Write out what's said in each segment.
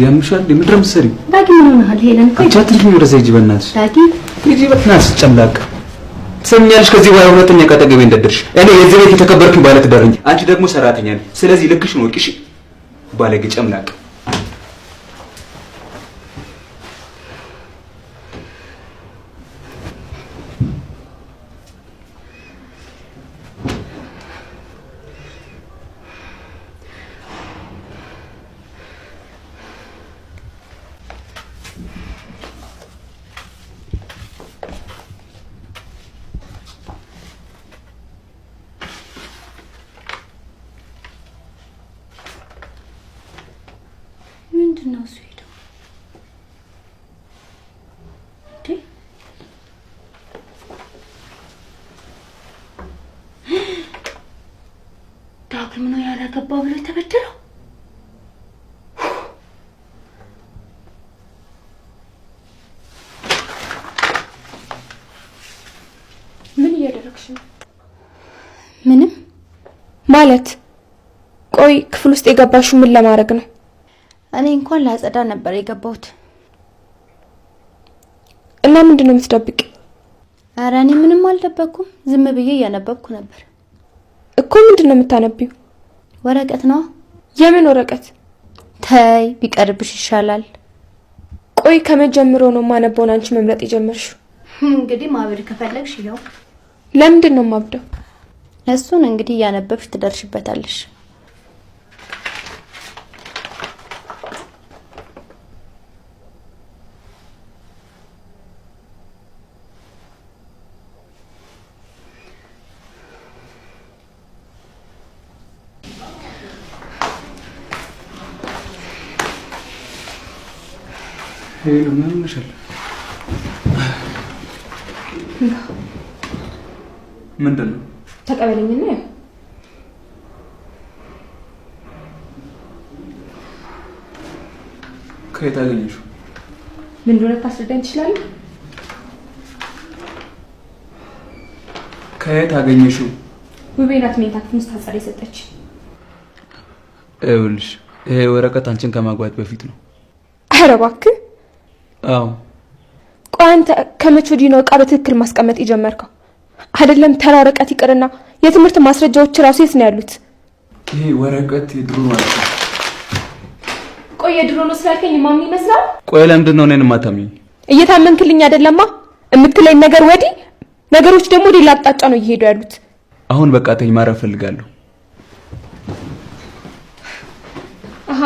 ያምሻል። ምንድን ነው የምትሰሪው? ዳጊ ምን ሆነሃል? ሄለን እኮ አንቺ አትልፊኝ። ወደዛ ሂጂ በእናትሽ። ዳጊ ሂጂ በእናትሽ ጨምላቅ። ትሰሚኛለሽ? ከዚህ በኋላ ሁለተኛ ካጠገቤ እንዳትደርሺ። እኔ የዚህ ቤት የተከበርኩኝ ባለ ትዳር ነኝ፣ አንቺ ደግሞ ሰራተኛ ነሽ። ስለዚህ ልክሽን ወቂ። እሺ? ባለጌ ጨምላቅ። ምንድን ነው እሱ ሄደው እንዴ? ዳግም ነው ያላገባ ብሎ የተበደረው? ምን እያደረግሽ ነው? ምንም። ማለት ቆይ፣ ክፍል ውስጥ የገባሽው ምን ለማድረግ ነው? እኔ እንኳን ላጸዳ ነበር የገባሁት። እና ምንድን ነው የምትደብቂ? ኧረ እኔ ምንም አልደበቅኩም። ዝም ብዬ እያነበብኩ ነበር። እኮ ምንድን ነው የምታነቢው? ወረቀት ነዋ። የምን ወረቀት? ተይ ቢቀርብሽ ይሻላል። ቆይ ከመጀመሪያው ነው የማነበውን አንቺ መምረጥ የጀመርሽው? እንግዲህ ማበድ ከፈለግሽ ይኸው። ለምንድን ነው የማብደው? እሱን እንግዲህ እያነበብሽ ትደርሽበታለሽ። ሄሉ ምን ሆነሻል? ምንድን ነው? ተቀበለኝና ያው ከየት አገኘሽው? ምን እንደሆነ ታስረዳኝ ትችላለህ? ከየት አገኘሽው? ውቤ ናት መኝታ ክፍል ውስጥ ታጸዳ የሰጠች። ይኸውልሽ ይሄ ወረቀት አንቺን ከማግባት በፊት ነው። ኧረ እባክህ። አዎ። ቆይ አንተ ከመቼ ወዲህ ነው ዕቃ በትክክል ማስቀመጥ የጀመርከው? አይደለም ተራ ወረቀት ይቅርና የትምህርት ማስረጃዎች ራሱ የት ነው ያሉት? ይሄ ወረቀት የድሮ ማለት ነው። ቆይ የድሮ ነው ስላልከኝ ማምን ይመስላል? ቆይ ለምንድን ነው እኔን የማታምኚኝ? እየታመንክልኝ አይደለማ። የምትለኝ ነገር ወዲህ፣ ነገሮች ደግሞ ሌላ አቅጣጫ ነው እየሄዱ ያሉት። አሁን በቃ ተኝ፣ ማረፍ እፈልጋለሁ። አሃ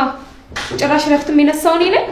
ጭራሽ እረፍትም የነሳው እኔ ነኝ።